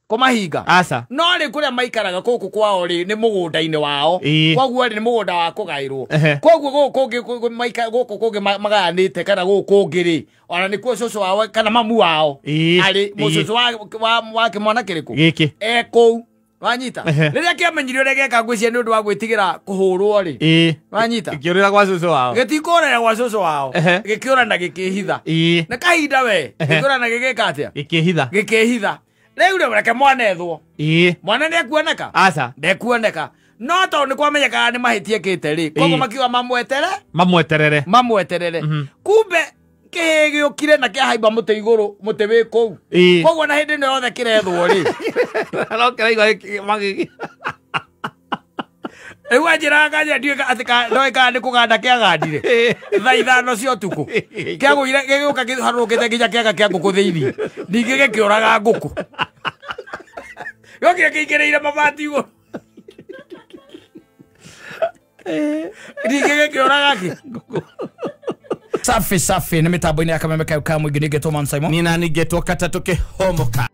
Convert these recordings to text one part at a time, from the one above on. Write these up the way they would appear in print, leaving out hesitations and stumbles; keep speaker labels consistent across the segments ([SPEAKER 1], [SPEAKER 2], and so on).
[SPEAKER 1] Kũmahinga?
[SPEAKER 2] Aca.
[SPEAKER 1] No rĩ, kũrĩa maikaraga kũkũ kwao rĩ, nĩ mũgũnda-inĩ wao. Koguo rĩ, nĩ mũgũnda wa kũgaĩrwo. Koguo gũkũ kũngĩ gũkũ kũngĩ magayanĩte, kana gũkũ kũngĩ rĩ, ona nĩkuo cũcũ wao kana mamu wao arĩ. Mũcũcũ wa kĩmwana kĩrĩkũ?
[SPEAKER 2] Gĩkĩ.
[SPEAKER 1] E kũu, wanyita? Rĩrĩa kĩamenyire ũrĩa gĩeka, ngwĩciria nĩ ũndũ wa gwĩtigĩra kũhũrwo rĩ, wanyita?
[SPEAKER 2] Gĩkĩũrĩra gwa cũcũ wao.
[SPEAKER 1] Gĩtikũrĩra gwa cũcũ wao. Gĩkĩũra na gĩkĩhitha. Na kahinda we, gĩkĩũra na gĩgĩka atĩa?
[SPEAKER 2] Gĩkĩhitha.
[SPEAKER 1] Gĩkĩhitha. Rĩu rĩ, reke mwana ethwo. Mwana nĩ ekuoneka?
[SPEAKER 2] Aca.
[SPEAKER 1] Ndekuoneka, no tondũ nĩ kwamenyekaga nĩ mahĩtia ekĩte rĩ, koguo makiuga mamwetere.
[SPEAKER 2] Mamweterere.
[SPEAKER 1] Mamweterere. Kumbe kĩhĩ gĩũkire na kĩahaimba mũtĩ igũrũ, mũtĩ wĩ kũu. Koguo na hĩndĩ ĩno yothe kĩrethwo rĩ,
[SPEAKER 2] no kĩraigua magigi.
[SPEAKER 1] Rĩu anjĩraga kanya ndiũĩ atĩ ndoĩ kana nĩ kũganda kĩagandire thaa 5 cia ũtukũ, kĩagũire gĩgĩũka kĩharũrũkĩte nginya kĩaga kĩa ngũkũ thĩinĩ, ningĩ gĩkĩũraga ngũkũ, gĩokire kĩingĩrĩire mabati igũrũ, ningĩ gĩkĩũraga kĩ safi safi. Nĩ mĩtambo-inĩ ya Kameme kau ka mũingĩ, ningĩ Man Simon.
[SPEAKER 2] Nina ningĩtwo katatũ kĩhomoka.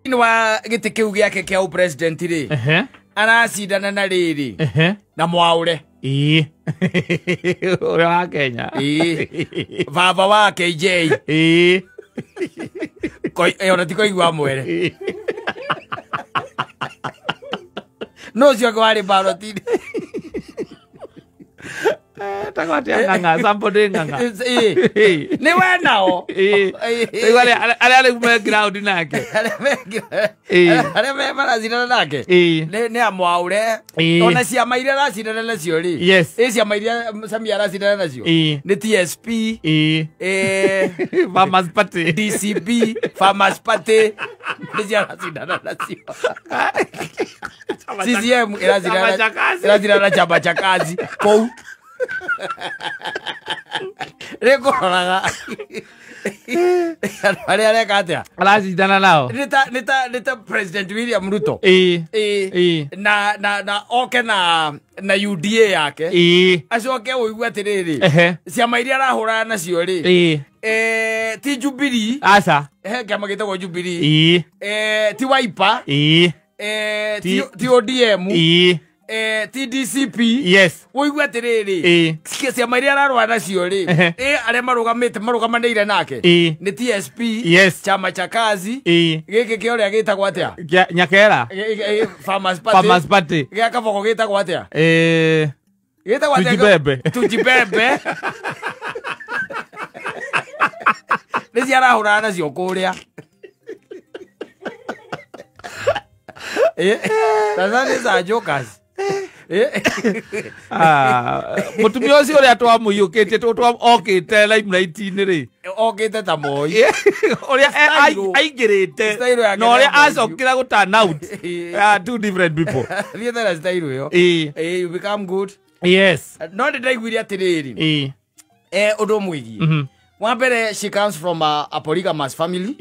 [SPEAKER 1] Thĩinĩ wa gĩtĩ kĩu gĩake kĩa ũpresident rĩ, aracindana na rĩrĩ na Mwaũre.
[SPEAKER 2] Ũrĩa wa Kenya.
[SPEAKER 1] Ĩĩ, baba wa KJ. Ona ti koigua mwere. No ũcio ũngĩ warĩ baroti-inĩ.
[SPEAKER 2] Etagwo atĩa? Ng'ang'a, somebody Ng'ang'a.
[SPEAKER 1] Ĩĩ. Nĩ we nao.
[SPEAKER 2] Rĩu arĩa rĩu me ground nake.
[SPEAKER 1] Arĩa me maracindana nake nĩ amwaũre. Ona ciama iria aracindana nacio rĩ, ĩ ciama iria Samia aracindana nacio nĩ TSP,
[SPEAKER 2] Farmers Party.
[SPEAKER 1] DCB, Farmers Party, nĩcio aracindana nacio. CCM
[SPEAKER 2] Chama cha kazi.
[SPEAKER 1] Ĩracindana na chama cha kazi kũu rĩkũroraga andũ arĩa areka atĩa.
[SPEAKER 2] Aracindana nao.
[SPEAKER 1] Nĩ ta President William Ruto. Na oke na UDA yake, acoke ũigue atĩrĩrĩ, ciama iria arahũrana nacio rĩ, ti Jubilee.
[SPEAKER 2] Aca.
[SPEAKER 1] He kĩama gĩtagwo Jubilee. Ti Wiper. Ti ODM. Ti DCP. Ũigue atĩrĩrĩ, ciama iria ararũa nacio rĩ, ĩ arĩa marũgamĩte marũgamanĩire nake nĩ TSP, chama cha kazi, gĩkĩ kĩa ũrĩa gĩtagwo atĩa?
[SPEAKER 2] Nyakera.
[SPEAKER 1] Farmers Party.
[SPEAKER 2] Farmers Party.
[SPEAKER 1] Gĩa Kaboko gĩtagwo atĩa? Gĩtagwo atĩa?
[SPEAKER 2] Tujibebe.
[SPEAKER 1] Tujibebe nĩcio arahũrana nacio kũrĩa. Sasa nĩ za jokers.
[SPEAKER 2] Ah, mũtumia ũcio ũrĩa twamũiyũkĩtie okĩte limelight-inĩ rĩ,
[SPEAKER 1] Okĩte ta Moi.
[SPEAKER 2] Ũrĩa
[SPEAKER 1] Style.
[SPEAKER 2] aingĩrĩte
[SPEAKER 1] Style yake
[SPEAKER 2] na ũrĩa
[SPEAKER 1] nĩ ya Moi.
[SPEAKER 2] acokire gũ turn out. Ah, two different people.
[SPEAKER 1] Thiĩte na style ĩyo. You become good. No nĩ ndaiguire atĩrĩrĩ, ũndũ mwĩgiĩ wa mbere, she comes from a polygamous family.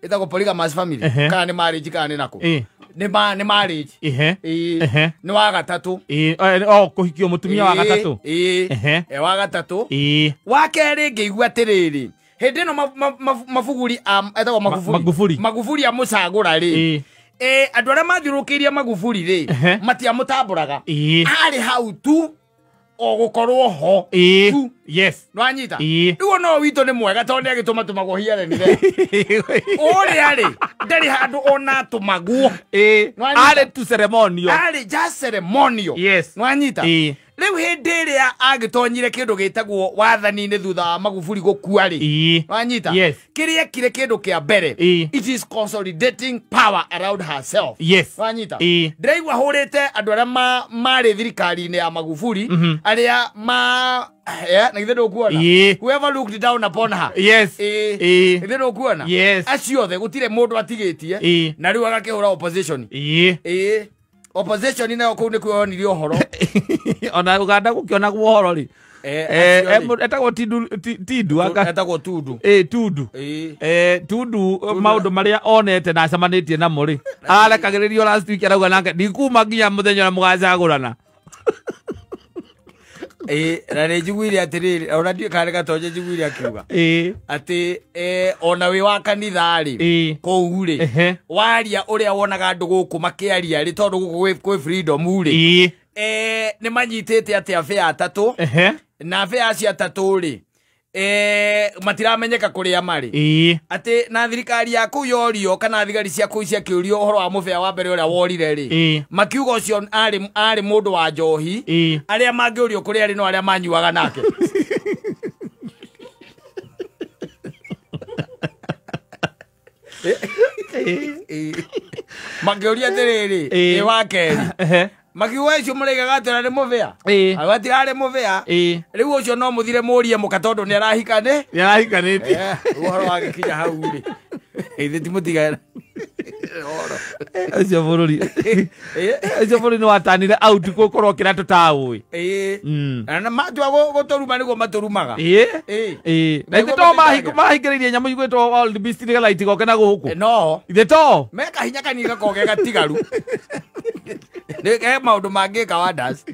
[SPEAKER 1] Ĩtagwo polygamous family. Kana nĩ marriage kana nĩ nakũ? Nĩ marriage. Nĩ wa gatatũ.
[SPEAKER 2] Oh, kũhikio mũtumia wa gatatũ.
[SPEAKER 1] Ĩĩ. Wa gatatũ. Wa kerĩ, ngĩigua atĩrĩrĩ, hĩndĩ ĩno Mabuguri etagwo Magufuli.
[SPEAKER 2] Magufuli.
[SPEAKER 1] Magufuli amũcagũra rĩ, andũ arĩa mathiũrũrũkĩirie Magufuli rĩ, matiamũtambũraga. Arĩ hau tu o gũkorwo ho tu. Nwanyita? Rĩu no witũ nĩ mwega tondũ nĩ agĩtũmatũmagwo hiareni ũrĩa rĩ, ndarĩ handũ ona atũmagwo. Nwanyita?
[SPEAKER 2] Arĩ tu ceremonial.
[SPEAKER 1] Arĩ just ceremonial. Nwanyita? Rĩu hĩndĩ ĩrĩa agĩtonyire kĩndũ gĩtagwo wathani-inĩ thutha wa Magufuli gũkua rĩ, nwanyita?
[SPEAKER 2] Yes.
[SPEAKER 1] Kĩrĩa ekire kĩndũ kĩa mbere, it is consolidating power around herself. Nwanyita? Ndĩraigua hũrĩte andũ arĩa marĩ thirikari-inĩ ya Magufuli, arĩa ma na githĩ ndũkuona? Whoever looked down upon her. Githĩ ndũkuona?
[SPEAKER 2] Yes.
[SPEAKER 1] Acio othe gũtirĩ mũndũ atigĩtie. Na rĩu agakĩhũra opposition. Ĩĩ, opposition nayo kũu nĩkuo yonirie ũhoro.
[SPEAKER 2] Ona Uganda gũkĩonagwo ũhoro rĩ.
[SPEAKER 1] Acio rĩ.
[SPEAKER 2] Etagwo Tindu Tindu anga.
[SPEAKER 1] Etagwo Tundu.
[SPEAKER 2] Ĩĩ, Tundu. Tundu, maũndũ marĩa onete na acemanĩtie namo rĩ, ararekagĩrĩrio last week arauga nake ndikuma nginya mũthenya ũrĩa mũgacagũrana.
[SPEAKER 1] Na nĩ njiguire atĩrĩrĩ ona ndiũĩ kana nĩ Gatonye njiguire akiuga atĩ ona wĩ wa kanitha rĩ kũu rĩ waria ũrĩa wonaga andũ gũkũ makĩaria rĩ tondũ gũkũ kwĩ freedom rĩ nĩ manyitĩte atĩ abĩa atatũ na abĩa acio atatũ rĩ matiramenyeka kũrĩa marĩ atĩ na thirikari ya kũu yorio kana thigari cia kũu ciakĩũrio ũhoro wa mũbĩa wa mbere ũrĩa worire rĩ makiuga ũcio arĩ mũndũ wa njohi arĩa mangĩũrio kũrĩa arĩ no arĩa manyuaga nake. Makĩũria atĩrĩrĩ ĩ wa kerĩ makiuga ũcio mũraigaga atĩ nĩ mũbĩa gwatirarĩ mũbĩa rĩu ũcio no mũthire mũrie mũka tondũ nĩ arahikanĩtie ũhoro wagĩkinya hau rĩ ithe ti mũtigana
[SPEAKER 2] ũcio bũrũri nĩ watanire out gũkorwo kĩrĩa tũtaũĩ
[SPEAKER 1] na matua gũtũruma nĩguo matũrumaga
[SPEAKER 2] na ithe to mahingĩrĩirie nyamũ igwĩtwo wild beast nĩgetha itigoke na gũkũ
[SPEAKER 1] no
[SPEAKER 2] ithe to
[SPEAKER 1] mekahinya kanini gakorwo ge gatigaru nĩ maũndũ mangĩka wonders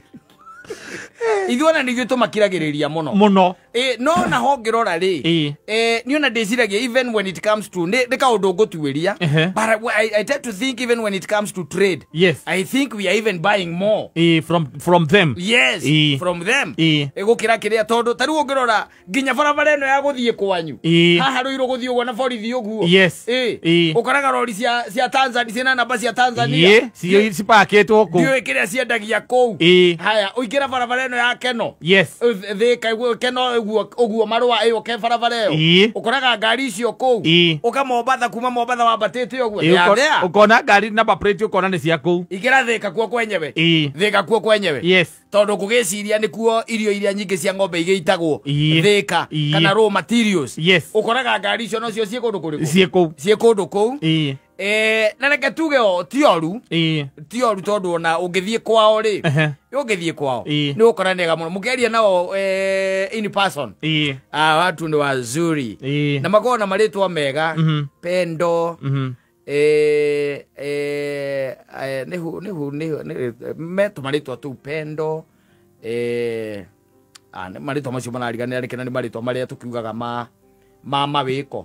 [SPEAKER 1] ithuĩ ona nĩ ithuĩ tũmakiragĩrĩria mũno
[SPEAKER 2] mũno
[SPEAKER 1] no naho ngĩrora rĩ niĩ ona ndĩciragia even when it comes to nĩ kaũndũ ngũtuĩria but I tend to think even when it comes to trade,
[SPEAKER 2] yes,
[SPEAKER 1] I think we are even buying more
[SPEAKER 2] from them,
[SPEAKER 1] yes, from them gũkĩra kĩrĩa tondũ ta rĩu ũngĩrora nginya barabara ĩno ya gũthiĩ kwanyu haha rũirũ gũthiĩ ũguo na borithi ũguo
[SPEAKER 2] yes,
[SPEAKER 1] ũkoraga rori cia Tanzania ciĩna namba cia Tanzania
[SPEAKER 2] cipakĩtwo kũu
[SPEAKER 1] ndiũĩ kĩrĩa ciendagia kũu haya ũingĩra barabara ĩno ya Keno,
[SPEAKER 2] yes,
[SPEAKER 1] Thika Keno ũguo marũa ĩyo ke barabara ĩyo ũkoraga ngari icio kũu ũka Mombatha kuma Mombatha wambatĩte ũguo
[SPEAKER 2] ũkona ngari namba plate ũkona nĩ cia kũu
[SPEAKER 1] ingĩra Thika kuo kwenyewe Thika kuo kwenyewe,
[SPEAKER 2] yes,
[SPEAKER 1] tondũ ngũgĩciria nĩkuo irio iria nyingĩ cia ng'ombe igĩitagwo Thika kana raw materials,
[SPEAKER 2] yes,
[SPEAKER 1] ũkoraga ngari icio nocio ciĩ kũndũ kũrĩkũ
[SPEAKER 2] ciĩ
[SPEAKER 1] kũndũ kũu na reke tuge o ti oru tondũ ona ũngĩthiĩ kwao rĩ ũngĩthiĩ kwao nĩ ũkora nega mũno mũkĩaria nao in person watu nĩ wazuri na makoragwo na marĩtwa mega Pendo metũ marĩtwa tũu Pendo marĩtwa macio marariganĩra nĩkĩna nĩ marĩtwa marĩa tũkiugaga ma mawĩko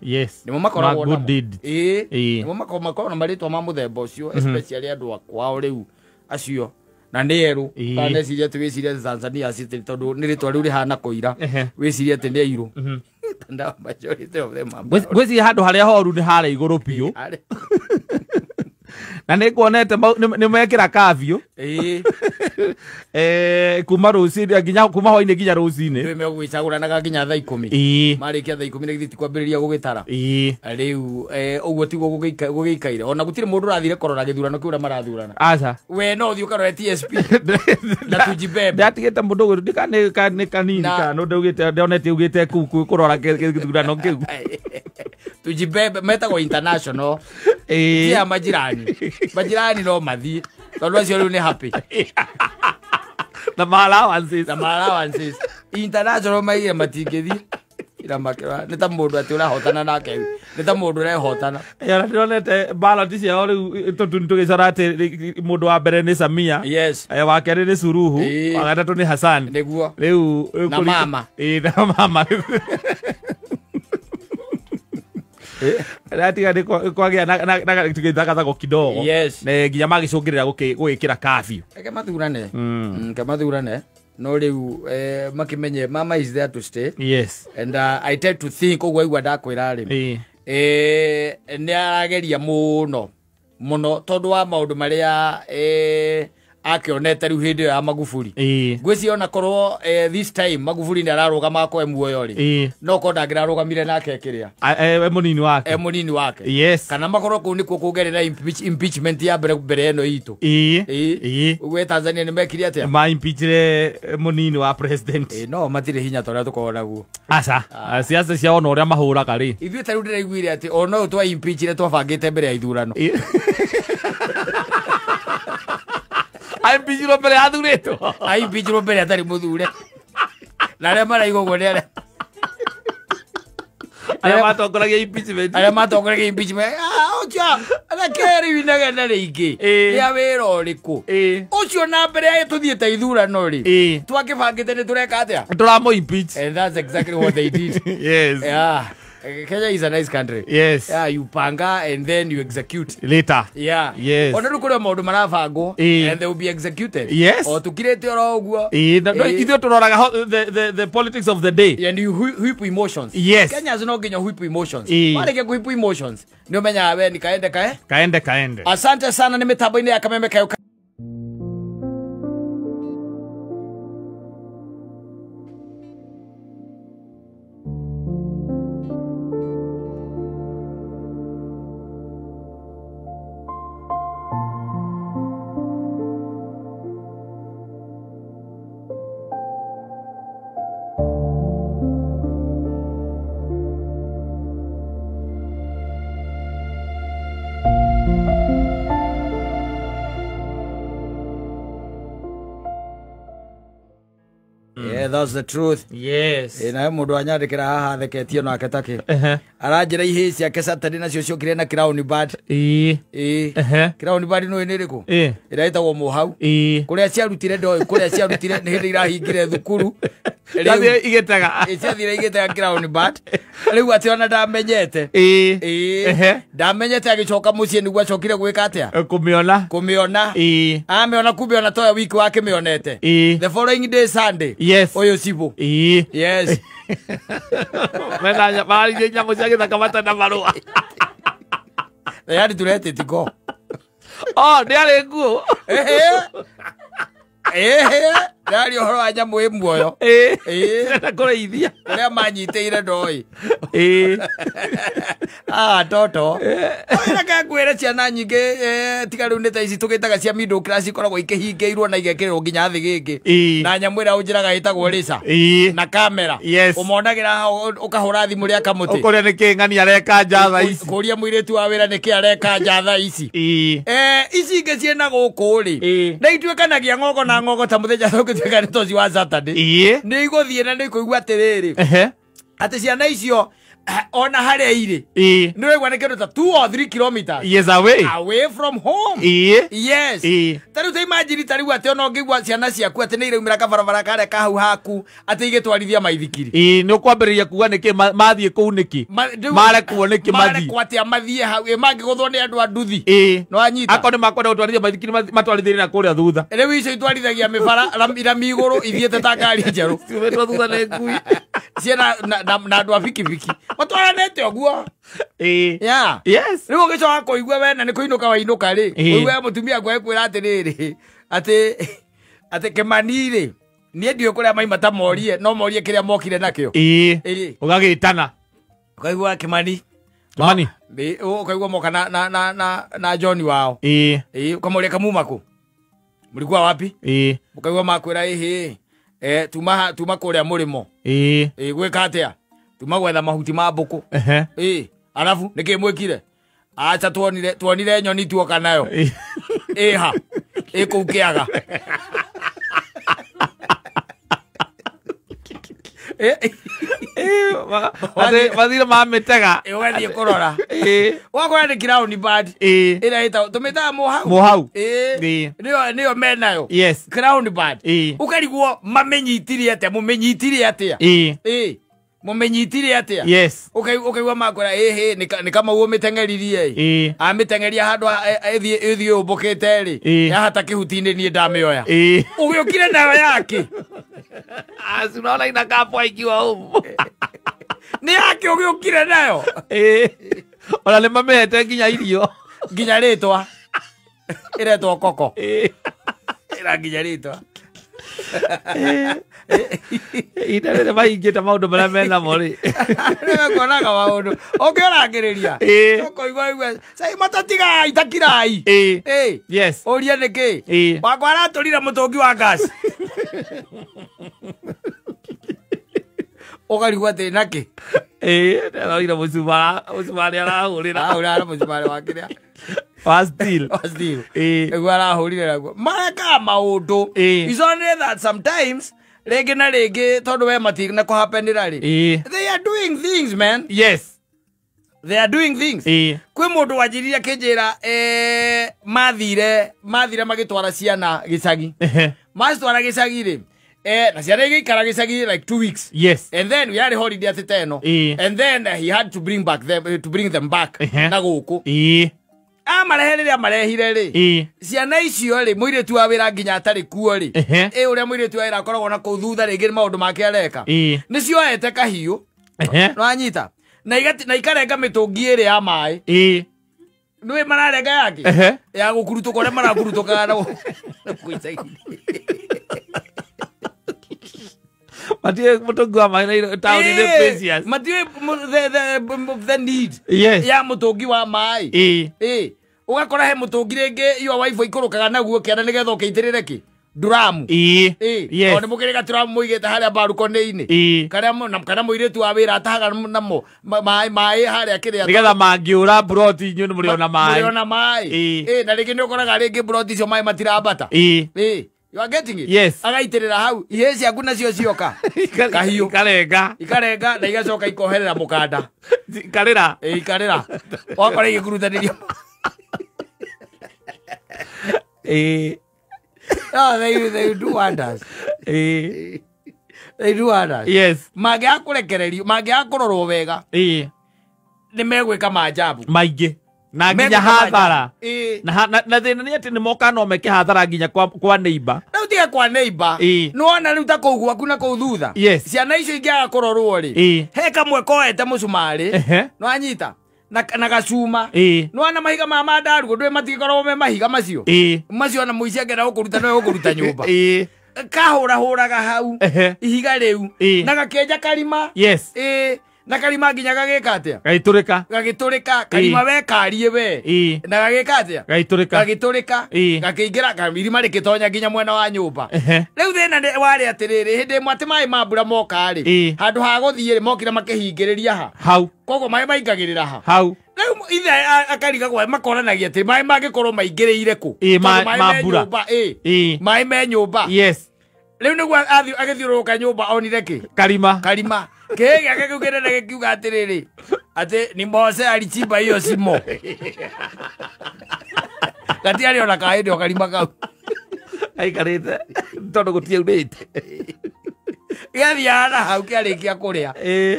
[SPEAKER 2] yes,
[SPEAKER 1] nĩmo makoragwo namo nĩmo makoragwo na marĩtwa ma mũthemba ũcio especially andũ a kwao rĩu acio na nĩ erũ kana neciria atĩ wĩcirie Tanzania city tondũ nĩ rĩtwa rĩu rĩhana kũira wĩcirie atĩ nĩ airũ
[SPEAKER 2] ngwĩciria handũ harĩa horu nĩ harĩa igũrũ biũ na nĩ nguonete nĩ mekĩra kavyu kuma rũcinĩ nginya kuma hwainĩ nginya rũcinĩ
[SPEAKER 1] rĩu megũgĩcagũranaga nginya thaa 10 marĩkia thaa 10 nĩ githĩ ti kwambĩrĩria gũgĩtara rĩu ũguo tiguo gũgĩikaire ona gũtirĩ mũndũ ũrathire kũrora gĩthurano kĩu ũrĩa marathurana
[SPEAKER 2] aca
[SPEAKER 1] we no ũthiĩ ũkarore TSP na tujibebe
[SPEAKER 2] ndatigĩte mũndũ ũgwĩtwo nĩ kanini kana ndaugĩte ndonete ugĩte kũu kũrora gĩthurano kĩu
[SPEAKER 1] tujibebe metagwo international ya majirani majirani no mathiĩ tondũ acio rĩu nĩ happy
[SPEAKER 2] na ma allowances
[SPEAKER 1] international maigire matingĩthiĩ ira makĩra nĩ ta mũndũ atĩ ũrahotana nake nĩ ta mũndũ ũrehotana
[SPEAKER 2] ona ndĩronete ballot ciao rĩu tũgĩcora atĩ mũndũ wa mbere nĩ Samia,
[SPEAKER 1] yes,
[SPEAKER 2] wa kerĩ nĩ Suluhu, wa gatatũ nĩ Hassan
[SPEAKER 1] nĩguo
[SPEAKER 2] rĩu
[SPEAKER 1] na mama
[SPEAKER 2] na mama ratiga nĩ kwagĩa na gĩthagathagwo kidogo nginya magĩcũngĩrĩra gũgĩkĩra curfew
[SPEAKER 1] reke mathurane reke mathurane no rĩu makĩmenye mama is there to stay,
[SPEAKER 2] yes,
[SPEAKER 1] and I tend to think ũguo aigua ndakwĩra rĩ nĩ arageria mũno mũno tondũ wa maũndũ marĩa akĩonete rĩu hĩndĩ ĩyo ya Magufuli ngwĩciria ona korwo this time Magufuli nĩ ararũgama akoe muoyo rĩ no korwo ndangĩrarũgamire nake kĩrĩa
[SPEAKER 2] e mũnini wake
[SPEAKER 1] mũnini wake,
[SPEAKER 2] yes,
[SPEAKER 1] kana makorwo kũu nĩkuo kũngerera impeachment ya mbere ĩno itũ ũguo Tanzania nĩ mekire atĩa
[SPEAKER 2] ma impeachire mũnini wa president
[SPEAKER 1] no matirĩ hinya ta ũrĩa tũkoragwo naguo
[SPEAKER 2] aca siasa ciao ona ũrĩa mahũraga rĩ
[SPEAKER 1] ithuĩ ta rĩu ndĩraiguire atĩ ona ũyũ twa impeachire twabangĩte mbere ya ithurano
[SPEAKER 2] aimpeachirwo mbere ya athurĩtwo
[SPEAKER 1] aimpeachirwo mbere atarĩ mũthure na arĩa maraigua ũguo nĩ
[SPEAKER 2] arĩa matongoragia impeachment
[SPEAKER 1] arĩa matongoragia impeachment Ucio reke inegene rĩingĩ rĩa wĩra ũrĩkũ ũcio na mbere ya tũthiĩte ithurano rĩ twakĩbangĩte nĩ tũreka atĩa
[SPEAKER 2] tũramũ impeach.
[SPEAKER 1] And that's exactly what they did.
[SPEAKER 2] Yes.
[SPEAKER 1] Yeah. Kenya is a nice country.
[SPEAKER 2] Yes.
[SPEAKER 1] Yeah, you panga and then you execute.
[SPEAKER 2] Later.
[SPEAKER 1] Yeah.
[SPEAKER 2] Yes.
[SPEAKER 1] Ona rĩu kũrĩ maũndũ marabangwo and they will be executed.
[SPEAKER 2] Yes.
[SPEAKER 1] O tukirĩte oro ũguo.
[SPEAKER 2] Ithuĩ tũroraga the politics of the day.
[SPEAKER 1] And you whip emotions.
[SPEAKER 2] Yes.
[SPEAKER 1] Kenyans no nginya whip emotions. Warĩkia whip emotions. Nĩ ũmenyaga we ni kaende kae.
[SPEAKER 2] Kaende kaende.
[SPEAKER 1] Asante sana nĩ mĩtambo-inĩ ya Kameme Kayo. Yeah, that's the truth.
[SPEAKER 2] Yes.
[SPEAKER 1] Na mundu anyandikira haha theketio nake take. Aranjira ihĩ ciake Saturday nacio ciokire na Crown Band. Crown Band no nĩ ĩrĩkũ? Ĩrĩa ĩtagwo Mũhau. Kũrĩa ciarutire ndoĩ, kũrĩa ciarutire nĩ hĩndĩ irahingire thukuru.
[SPEAKER 2] Ciathire igĩtega.
[SPEAKER 1] Ciathire igĩtega Crown Band. Rĩu atĩ ona ndamenyete. Ndamenyete agĩcoka mũciĩ nĩguo acokire gwĩka atĩa?
[SPEAKER 2] Kũmĩona.
[SPEAKER 1] Kũmĩona. Amĩona kumbe ona toya wiki wake mĩonete. The following day Sunday.
[SPEAKER 2] Yes.
[SPEAKER 1] Oyo Sibo. Yes.
[SPEAKER 2] Mena mararithia nyamũ cia gĩthaka matena marũa.
[SPEAKER 1] They had to let it go.
[SPEAKER 2] Oh, nĩ arĩ nguo.
[SPEAKER 1] Ndari ũhoro wa nyamũ ĩ muoyo.
[SPEAKER 2] Ĩrenda kũrĩithia.
[SPEAKER 1] Ũrĩa manyitĩire ndoĩ. Ah, toto. Reke ngwĩre ciana nyingĩ tiga rĩu nĩ ta ici tũgĩtaga cia middle class ikoragwo ikĩhingĩirwo na igekĩrĩrwo nginya thĩ gĩkĩ. Na nyamũ ĩrĩa ũnjĩraga ĩtagwo rĩca. Na kamera. Ũmonagĩra hau ũkahũra thimũ rĩa kamũtĩ.
[SPEAKER 2] Ũkũria nĩkĩ ng'ani areka nja thaa ici.
[SPEAKER 1] Kũria mũirĩtu wa wĩra nĩkĩ areka nja thaa ici. Ici ingĩ ciĩna gũkũ rĩ. Nĩ ituĩkanagia ng'ongo na ng'ongo ta mũthenya tũngĩtuĩka nĩ toci wa Saturday. Nĩ igũthiĩ na nĩ ikũigua atĩrĩrĩ. Atĩ ciana icio ona harĩa irĩ. Nĩ ũraigua nĩ kĩndũ ta 2 or 3 kilometers.
[SPEAKER 2] Yes, away.
[SPEAKER 1] Away from home. Yes. Ta rĩu ta imagine ta rĩu atĩ ona ũngĩigua ciana ciaku atĩ nĩ iraumĩra kabarabara karĩa ka hau haku atĩ igĩtwarithia maithikiri.
[SPEAKER 2] Nĩ ũkwambĩrĩria kuga nĩkĩ mathiĩ kũu nĩkĩ. Marekwo nĩkĩ mathiĩ.
[SPEAKER 1] Marekwo atĩa mathiĩ hau mangĩgũthwo nĩ andũ a nduthi. Nĩ wanyita.
[SPEAKER 2] Akorwo nĩ makwenda gũtwarithia maithikiri matwarithĩrie na kũrĩa thutha.
[SPEAKER 1] Rĩu icio itwarithagia mĩbara rami igũrũ ithiĩte ta ngari njerũ.
[SPEAKER 2] Ciumĩtwo thutha nĩ ngui.
[SPEAKER 1] Ciĩna na andũ a bikibiki. Matwaranĩte ũguo. Yeah.
[SPEAKER 2] Yes.
[SPEAKER 1] Rĩu ũgĩcoka kũigua wena nĩ kũinũka wainũka rĩ. Ũigue mũtumia waku agĩkwĩra atĩrĩrĩ atĩ Kĩmani rĩ niĩ ndiũĩ kũrĩa maima ta morie no morie kĩrĩa mokire nakĩo.
[SPEAKER 2] Ũgagĩtana.
[SPEAKER 1] Ũkaigua Kĩmani.
[SPEAKER 2] Kĩmani.
[SPEAKER 1] Ũkaigua moka na John wao. Ũkamũria kamuma kũ? Mlikuwa wapi? Ũkaigua makwĩra ĩhĩ. Tuma kũrĩa mũrĩmo. Gwĩka atĩa? Tuma gwetha mahuti ma mbũkũ. Arabu nĩkĩ mwĩkire? Acha tuonire nyoni tuoka nayo. Ĩha. Ĩ kũu kĩaga.
[SPEAKER 2] Mathire mamĩtega.
[SPEAKER 1] Ũgathiĩ kũrora. Wakora nĩ Crown Band. Ĩrĩa ĩtagwo tũmĩtaga Mũhau.
[SPEAKER 2] Mũhau.
[SPEAKER 1] Nĩyo menayo.
[SPEAKER 2] Yes.
[SPEAKER 1] Crown Band. Ũkarigwo mamĩnyitire atĩa, mũmĩnyitire atĩa. Mũmĩnyitire atĩa.
[SPEAKER 2] Yes.
[SPEAKER 1] Ũkaigua makwĩra ĩhĩ nĩ Kamau ũmĩteng'eririe. Amĩteng'eria handũ ĩthiĩ ũmbũkĩte rĩ. Yahata kĩhuti-inĩ niĩ ndamĩoya. Ũgĩũkire nayo yakĩ?
[SPEAKER 2] Unaona inakaa poa ikiwa humu.
[SPEAKER 1] Nĩ yakĩ ũgĩũkire nayo?
[SPEAKER 2] Ona nĩ mamĩhete nginya irio.
[SPEAKER 1] Nginya rĩtwa. Ĩretwo koko. Ĩra nginya rĩtwa.
[SPEAKER 2] Ihinda rĩrĩ mahingĩte maũndũ marĩa menamo rĩ.
[SPEAKER 1] Nĩmekuonaga maũndũ. Ũngĩorangĩrĩria. Ũkoigua igua cai matatigai takirai.
[SPEAKER 2] Yes.
[SPEAKER 1] Ũrie nĩkĩ? Wakwa aratũrire mũtũngi wa gas. Ũkarigwo atĩ nakĩ?
[SPEAKER 2] Ndarorire mũcumarĩ arahũrĩra.
[SPEAKER 1] Arahũrĩra na mũcumarĩ wa kĩrĩa?
[SPEAKER 2] Wa steel.
[SPEAKER 1] Wa steel. Nĩguo arahũrire naguo. Marekaga maũndũ. It's only that sometimes rĩngĩ na rĩngĩ tondũ we matina kũhapenĩra rĩ. They are doing things, man.
[SPEAKER 2] Yes.
[SPEAKER 1] They are doing things. Kwĩ mũndũ wanjĩrire akĩnjĩra mathire magĩtwara ciana gĩcagi. Macitwara gĩcagi rĩ, na ciana igĩikara gĩcagi like 2 weeks.
[SPEAKER 2] Yes.
[SPEAKER 1] And then we had a holiday at teno. And then he had to bring back them to bring them back na gũkũ. Amarehe rĩrĩa marehire rĩ, ciana icio rĩ, mũirĩtu wa wĩra nginya atarĩ kuo rĩ, ũrĩa mũirĩtu wa wĩra akoragwo na kũu thutha rĩngĩ nĩ maũndũ make areka, nĩ cioete kahiũ, nĩwanyita, na ikarenga mĩtũngi ĩrĩ ya maĩ. Nĩũĩ mararenga yake ya gũkurutũka ũrĩa marakurutũkaga na gũkũ.
[SPEAKER 2] Matiũĩ mũtũngi wa maĩ na taũni nĩ precious.
[SPEAKER 1] Matiũĩ the need ya mũtũngi wa maĩ. Ũgakora he mũtũngi rĩngĩ your wife ikũrũkaga naguo kĩanda nĩgetha ũkĩitĩrĩre kĩ nduramu. Tondũ nĩ mũkĩrĩ gaturamu mũigĩte harĩa mbarukonĩ-inĩ, kana mũirĩtu wa wĩra atahaga namo maĩ harĩa kĩrĩa,
[SPEAKER 2] nĩgetha mangĩũra mburoti inyuĩ nĩ mũrĩona maĩ.
[SPEAKER 1] Mũrĩona maĩ. Na rĩngĩ nĩ ũkoraga rĩngĩ mburoti icio maĩ matirambata. You are getting it?
[SPEAKER 2] Yes.
[SPEAKER 1] Agaitĩrĩra hau ihĩĩ ciaku nacio cioka kahiũ
[SPEAKER 2] ikarenga
[SPEAKER 1] ikarenga na igacoka ikoherera mũkanda
[SPEAKER 2] ikarĩra.
[SPEAKER 1] Ikarĩra wakora igĩkurutanĩria. Oh, they do wonders. They do wonders.
[SPEAKER 2] Yes.
[SPEAKER 1] Mangĩaga kũrekererio, mangĩaga kũrorwo wega, nĩ megwĩka maajabu
[SPEAKER 2] maingĩ na nginya hathara. Na thĩna nĩ atĩ nĩ moka no meke hathara nginya kwa neighbor.
[SPEAKER 1] Rĩu tiga kwa neighbor, nĩwona rĩu ta kũu gwaku na kũu thutha, ciana icio ingĩaga kũrorwo rĩ, he kamwe koete mũcumarĩ, nĩwanyita, na gacuma, nĩwona mahiga ma mandarugo ndũĩ matigĩkoragwo me mahiga macio macio, ona mũici angĩenda gũkũruta nowe gũkũruta nyũmba. Kahũrahũraga hau ihiga rĩu na gakĩenja karima.
[SPEAKER 2] Yes.
[SPEAKER 1] Na karima nginya gagĩka atĩa?
[SPEAKER 2] Gagĩtũrĩka.
[SPEAKER 1] Gagĩtũrĩka. Karima we karie we. Na gagĩka atĩa?
[SPEAKER 2] Gagĩtũrĩka.
[SPEAKER 1] Gagĩtũrĩka. Gakĩingĩra irima rĩgĩtonya nginya mwena wa nyũmba. Rĩu thĩna warĩ atĩrĩrĩ, hĩndĩ ĩmwe atĩ maĩ ma mbura moka rĩ, handũ ha gũthiĩ rĩ, mokire makĩhingĩrĩria ha
[SPEAKER 2] hau,
[SPEAKER 1] koguo maĩ maingagĩrĩra ha
[SPEAKER 2] hau.
[SPEAKER 1] Rĩu ithe akarigagwo makoranagia atĩ maĩ mangĩkorwo maingĩrĩire kũ,
[SPEAKER 2] ma mbura,
[SPEAKER 1] maĩ me nyũmba.
[SPEAKER 2] Yes.
[SPEAKER 1] Rĩu nĩguo agĩthiũrũrũka nyũmba onire kĩ?
[SPEAKER 2] Karima.
[SPEAKER 1] Karima. Kĩhĩ gĩake kĩu kĩnene gĩkiuga atĩrĩrĩ, atĩ ni Mose alichimba hiyo simo. Gatiarĩ ona ka hĩndĩ o karima kau.
[SPEAKER 2] Aikarĩte tondũ gũtiaurĩte.
[SPEAKER 1] Gĩathiaga na hau kĩarĩkia kũrĩa.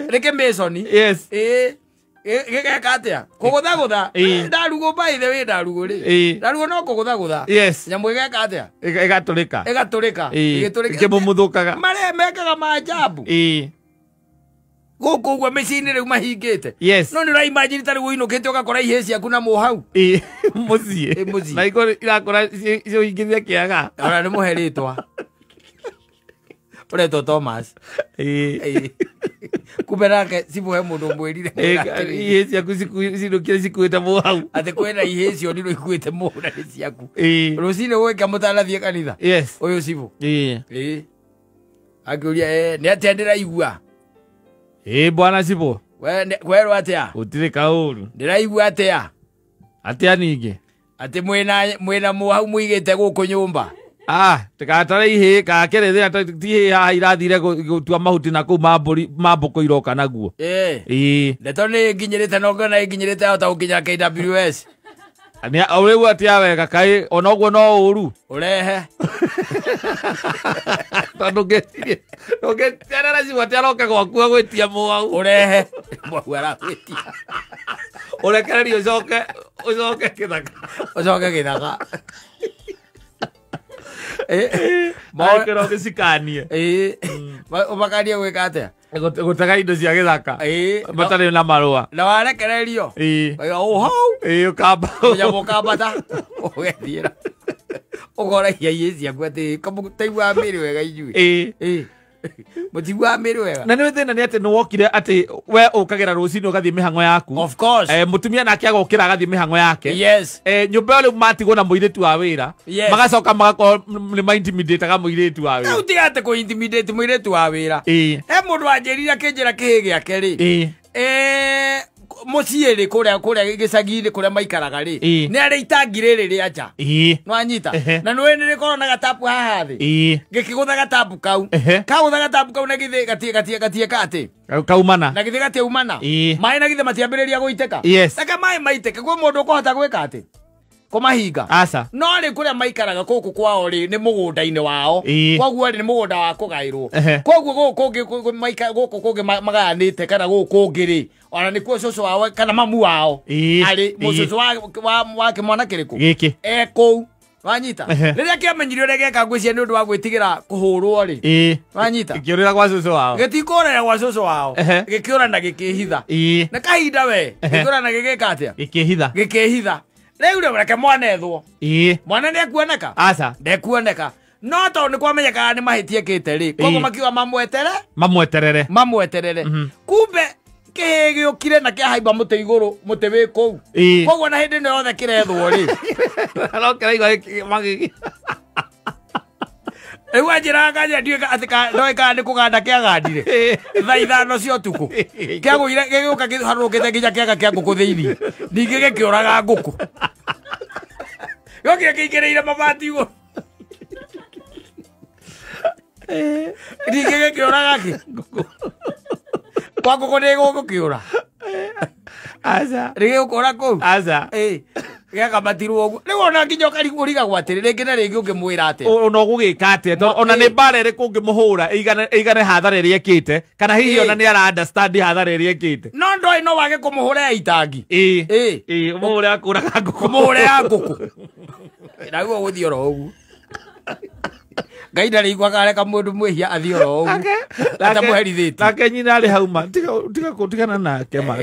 [SPEAKER 1] Nĩ kĩmĩconi.
[SPEAKER 2] Yes.
[SPEAKER 1] Gĩgeka atĩa? Kũgũthagũtha. Ndarugũ by the way, ndarugũ rĩ. Ndarugũ no kũgũthagũtha.
[SPEAKER 2] Yes.
[SPEAKER 1] Nyamũ ĩgeka atĩa?
[SPEAKER 2] Ĩgatũrĩka.
[SPEAKER 1] Ĩgatũrĩka. Ĩgĩtũrĩka.
[SPEAKER 2] Ĩkĩmumuthũkaga.
[SPEAKER 1] Marĩa mekaga maajabu. Gũkũ ũguo mĩciĩ-inĩ rĩu mahingĩte.
[SPEAKER 2] Yes.
[SPEAKER 1] No nĩ ũraimagine ta rĩu ũinũkĩte ũgakora ihĩĩ ciaku na mũhau.
[SPEAKER 2] Mũciĩ.
[SPEAKER 1] Mũciĩ.
[SPEAKER 2] Na irakora ciũingĩria kĩaga.
[SPEAKER 1] Ona nĩ mũhe rĩtwa. Ũretwo Thomas. Kumbe nake cibũhe mũndũ ũmwĩrire.
[SPEAKER 2] Ihĩĩ ciaku cinũkire cikuĩte mũhau.
[SPEAKER 1] Atĩ kwĩna ihĩĩ cionirwo ikuĩte mũhau na nĩ ciaku. Rũcinĩ gwĩka mũtanathiĩ kanitha.
[SPEAKER 2] Yes.
[SPEAKER 1] Ũyũ cibũ. Akĩũria nĩ atĩa ndĩraigua?
[SPEAKER 2] Bwana cibũ.
[SPEAKER 1] Kwerwo atĩa?
[SPEAKER 2] Gũtirĩ kaũru.
[SPEAKER 1] Ndĩraigua atĩa?
[SPEAKER 2] Atĩa ningĩ?
[SPEAKER 1] Atĩ mwĩna mũhau mũigĩte gũkũ nyũmba.
[SPEAKER 2] Tikatare ihĩĩ kakĩrĩ thĩna ti ihĩĩ haha irathire gũtua mahuti na kũu ma mbũri ma mbũkũ iroka naguo.
[SPEAKER 1] Ndeto nĩ nginyĩrĩte na ũngĩona ĩnginyĩrĩte yahota gũkinya KWS.
[SPEAKER 2] Rĩu atĩa wega kaĩ ona ũguo no ũru.
[SPEAKER 1] Ũrehe.
[SPEAKER 2] Tondũ ũngĩcerera cibũ atĩ aroka gwaku agwĩtia mũhau.
[SPEAKER 1] Ũrehe. Mũhau aragwĩtia.
[SPEAKER 2] Ũrekererie ũcoke gĩthaka.
[SPEAKER 1] Ũcoke gĩthaka.
[SPEAKER 2] Mangĩkorwo ũgĩcikanie.
[SPEAKER 1] Ũmakanie gwĩka atĩa?
[SPEAKER 2] Gũtega indo cia gĩthaka. Matarĩ na marũa.
[SPEAKER 1] Na warekererio. Ũga hau.
[SPEAKER 2] Ũkamba.
[SPEAKER 1] Nyamũ ũkambata. Ũgethiĩra. Ũkoragia ihĩĩ ciaku atĩ kamũtaiguaga mĩĩrĩ wega inyuĩ. Mũtiguaga mĩĩrĩ wega.
[SPEAKER 2] Na nĩ thĩna nĩ atĩ nĩ wokire atĩ we ũkagĩra rũcinĩ ũgathiĩ mĩhang'o yaku.
[SPEAKER 1] Of course.
[SPEAKER 2] Mũtumia nake agokĩra agathiĩ mĩhang'o yake.
[SPEAKER 1] Yes.
[SPEAKER 2] Nyũmba ĩyo rĩu matigwo na mũirĩtu wa wĩra.
[SPEAKER 1] Yes.
[SPEAKER 2] Magacoka magakorwo nĩ ma-intimidate-aga mũirĩtu wa wĩra.
[SPEAKER 1] Rĩu tiga atĩ kũ-intimidate mũirĩtu wa wĩra. He mũndũ wanjĩrire akĩnjĩra kĩhĩ gĩake rĩ. Mũciĩ rĩ kũrĩa gĩcagi-inĩ kũrĩa maikaraga rĩ nĩ arĩ itangi rĩrĩ rĩa nja. Nĩwanyita? Na nĩũĩ nĩ rĩkoragwo na gatapu haha thĩ. Gĩkĩgũtha gatapu kau. Kagũtha gatapu kau na githĩ gatieka atĩ?
[SPEAKER 2] Kaumana.
[SPEAKER 1] Na githĩ gatiaumana? Maĩ na githĩ matiambĩrĩria gũitĩka?
[SPEAKER 2] Yes.
[SPEAKER 1] Reke maĩ maitĩke kwĩ mũndũ ũkũhota gwĩka atĩ? Kũmahinga.
[SPEAKER 2] Aca.
[SPEAKER 1] No rĩ kũrĩa maikaraga gũkũ kwao rĩ nĩ mũgũnda-inĩ wao. Koguo rĩ nĩ mũgũnda wa kũgaĩrwo. Koguo gũkũ kũngĩ gũkũ kũngĩ magayanĩte kana gũkũ kũngĩ rĩ ona nĩkuo cũcũ wao kana mamu wao arĩ mũcũcũ wa kĩmwana kĩrĩkũ?
[SPEAKER 2] Gĩkĩ.
[SPEAKER 1] E kũu. Wanyita? Rĩrĩa kĩamenyire ũrĩa gĩeka ngwĩciria nĩ ũndũ wa gwĩtigĩra kũhũrwo rĩ. Wanyita?
[SPEAKER 2] Gĩkĩũrĩra gwa cũcũ wao.
[SPEAKER 1] Gĩtikũrĩra gwa cũcũ wao. Gĩkĩũra na gĩkĩhitha. Na kahinda we gĩkĩũra na gĩgĩka atĩa?
[SPEAKER 2] Gĩkĩhitha.
[SPEAKER 1] Gĩkĩhitha. Rĩu rĩ reke mwana ethwo. Mwana nĩekuoneka?
[SPEAKER 2] Aca.
[SPEAKER 1] Ndekuoneka. No tondũ nĩ kwamenyekaga nĩ mahĩtia ekĩte rĩ, koguo makiuga mamwetere?
[SPEAKER 2] Mamweterere.
[SPEAKER 1] Mamweterere. Kumbe kĩhĩĩ gĩũkire na kĩahaimba mũtĩ igũrũ, mũtĩ wĩ kũu. Koguo na hĩndĩ ĩno yothe kĩrethwo rĩ.
[SPEAKER 2] No kĩraigua magigi.
[SPEAKER 1] Rĩu anjĩraga kanya ndiũĩ atĩ ndoĩ kana nĩ kũganda kĩagandire. Thaa 5 cia ũtukũ. Kĩagũire gĩgĩũka kĩharũrũkĩte nginya kĩaga kĩa ngũkũ thĩinĩ. Ningĩ gĩkĩũraga ngũkũ. Gĩokire kĩingĩrĩire mabati igũrũ. Ningĩ gĩkĩũraga kĩ?
[SPEAKER 2] Ngũkũ.
[SPEAKER 1] Kwa ngũkũ nĩ gũgũkĩũra.
[SPEAKER 2] Aca.
[SPEAKER 1] Rĩgĩgũkũra kũu?
[SPEAKER 2] Aca.
[SPEAKER 1] Gĩakamatirwo ũguo. Rĩu ona nginya ũrigagwo atĩrĩ, rĩngĩ na rĩngĩ ũngĩmwĩra atĩa?
[SPEAKER 2] Ona ũgũgĩka atĩa? Tondũ ona nĩ mbara ĩrĩkũ ũngĩmũhũra ĩigane hathara ĩrĩa ĩkĩte, kana hihi ona nĩ ara understand hathara ĩrĩa ĩkĩte.
[SPEAKER 1] No ndoĩ no wage kũmũhũra ya itangi.
[SPEAKER 2] Ũmũhũre ya kũraga ngũkũ.
[SPEAKER 1] Ũmũhũre ya ngũkũ. Naguo ũgũthiĩ oro ũguo. Ngai ndarĩiguaga areka mũndũ mwĩhia athiĩ oro ũguo. Atamũherithĩtie.
[SPEAKER 2] Nake nyina arĩ hau ma, tiga gũtigana nake ma,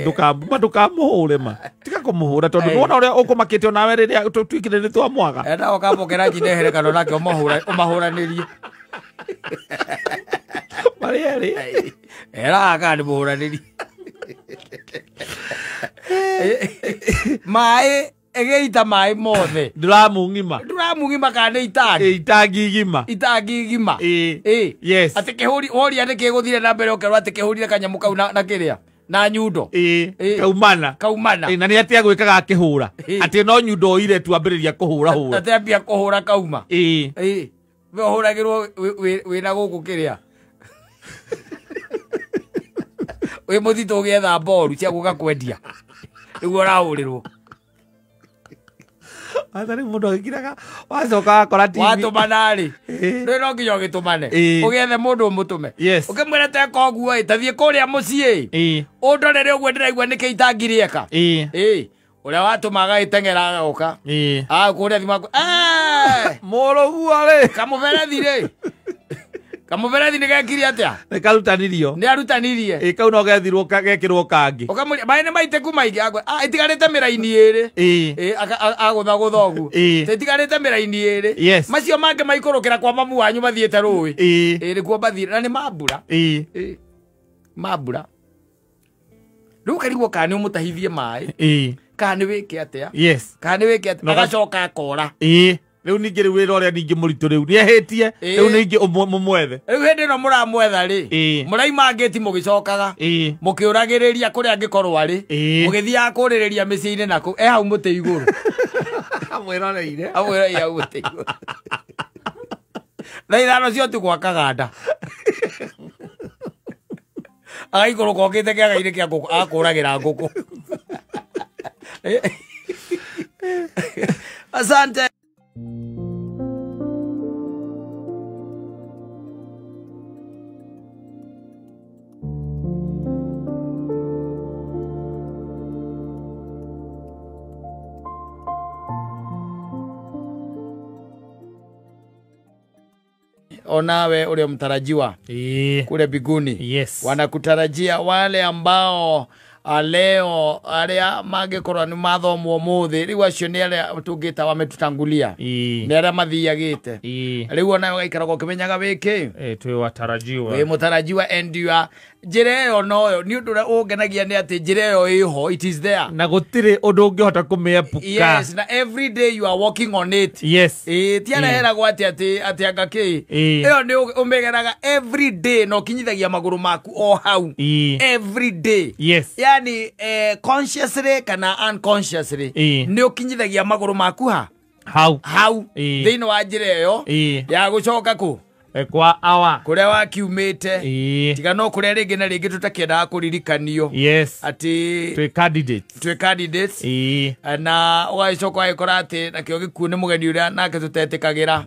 [SPEAKER 2] ndũkamũhũre ma. Tiga kũmũhũra tondũ nĩwona ũrĩa ũkũmakĩte onawe rĩrĩa tũtuĩkire nĩ twamwaga.
[SPEAKER 1] Enda ũkamũkĩra nyina ehere kana onake ũmahũranĩrie.
[SPEAKER 2] Marĩ erĩ.
[SPEAKER 1] Eraga kana nĩ mũhũranĩrie. Maĩ ĩgĩita maĩ mothe.
[SPEAKER 2] Nduramu ng'ima.
[SPEAKER 1] Nduramu ng'ima kana nĩ itangi?
[SPEAKER 2] Itangi igima.
[SPEAKER 1] Itangi igima.
[SPEAKER 2] Yes.
[SPEAKER 1] Atĩ kĩhũri woria nĩ kĩgũthire na mbere ũkerwo atĩ kĩhũrire kanyamũ kau na kĩrĩa na nyundo.
[SPEAKER 2] Kaumana.
[SPEAKER 1] Kaumana.
[SPEAKER 2] Na nĩ atĩa gwĩkaga akĩhũra. Atĩ no nyundo oire tu ambĩrĩria kũhũra hũra.
[SPEAKER 1] Atĩ ambia kũhũra kauma. We ũhũragĩrwo wĩna gũkũ kĩrĩa. Wĩ mũthitũ ũgĩetha mboru cia gũka kwendia. Nĩguo ũrahũrĩrwo.
[SPEAKER 2] Athari mũndũ agĩkiraga wacoka akora TV.
[SPEAKER 1] Watũmana rĩ. Rĩu no nginya ũgĩtũmane. Ũgĩethe mũndũ ũmũtũme. Ũkĩmwĩra teka ũguo ĩ, tathiĩ kũrĩa mũciĩ. Ũndorere ũguo ndĩraigua nĩkĩ itangi rĩeka. Ũrĩa watũma agagĩteng'era agoka. Agakũhũrĩra thimũ
[SPEAKER 2] Mũrũguo rĩ.
[SPEAKER 1] Kamũberethi rĩ. Kamũberethi nĩ gekire atĩa?
[SPEAKER 2] Nĩ karutanirio.
[SPEAKER 1] Nĩ arutanirie.
[SPEAKER 2] Kau no gethirwo gekĩrwo kangĩ.
[SPEAKER 1] Ũkamũria maĩ nĩ maitĩku maingĩ akwe. Itigarĩte mĩraini ĩrĩ. Agũthagũtha ũguo. Itigarĩte mĩraini ĩrĩ. Macio mangĩ maikũrũkĩra kwa mamu wanyu mathiĩte rũĩ. Nĩkuo mathire na nĩ mambura. Mambura. Rĩu ũkarigwo kana nĩ ũmũtahithie maĩ. Kana nĩ wĩke atĩa? Kana nĩ wĩke atĩa? Agacoka akora.
[SPEAKER 2] Rĩu ningĩ rĩu wĩra ũrĩa ningĩ mũritũ rĩu nĩehĩtie rĩu ningĩ mũmwethe.
[SPEAKER 1] Rĩu hĩndĩ ĩno mũramwetha rĩ, mũraima ngĩti mũgĩcokaga mũkĩũragĩrĩria kũrĩa angĩkorwo arĩ, mũgĩthiaga kũrĩrĩria mĩciĩ-inĩ nakũu e hau mũtĩ igũrũ.
[SPEAKER 2] Amwĩroreire.
[SPEAKER 1] Amwĩroreire hau mũtĩ igũrũ. Thaa 5 cia ũtukũ akaganda. Agaikũrũka okĩte kĩaga-inĩ kĩa ngũkũ agakũragĩra ngũkũ. Asante. Onawe ule mtarajiwa kule biguni.
[SPEAKER 2] Yes.
[SPEAKER 1] Wanakutarajia wale ambao leo aria mangĩkorwo nĩ mathomwo ũmũthĩ rĩu acio nĩ arĩa tũngĩta wametutangulia nĩ arĩa mathiagĩte rĩu onawe ũgaikaraga ũkĩmenyaga wĩkĩ
[SPEAKER 2] twĩ watarajiwa
[SPEAKER 1] wĩ mũtarajiwa and you are njĩra ĩyo noyo nĩ ũndũ ũrĩa ũngenagia nĩ atĩ njĩra ĩyo ĩho it is there
[SPEAKER 2] na gũtirĩ ũndũ ũngĩhota kũmĩepuka.
[SPEAKER 1] Yes, na every day you are walking on it.
[SPEAKER 2] Yes.
[SPEAKER 1] Ti areheragwo atĩ atĩ anga kĩ ĩyo nĩ ũmĩgeraga every day na ũkinyithagia magũrũ maku o hau every day.
[SPEAKER 2] Yes.
[SPEAKER 1] Yani Yani consciously kana unconsciously nĩ ũkinyithagia magũrũ maku ha
[SPEAKER 2] hau
[SPEAKER 1] hau thĩinĩ wa njĩra ĩyo ya gũcoka kũ
[SPEAKER 2] kwa awa
[SPEAKER 1] kũrĩa wakiumĩte tiga no kũrĩa rĩngĩ na rĩngĩ tũtakĩendaga kũririkanio
[SPEAKER 2] yes
[SPEAKER 1] atĩ
[SPEAKER 2] twĩ candidates
[SPEAKER 1] twĩ candidates na ũgagĩcoka ũgagĩkora atĩ nakĩo gĩkuũ nĩ mũgeni ũrĩa nake tũtetĩkagĩra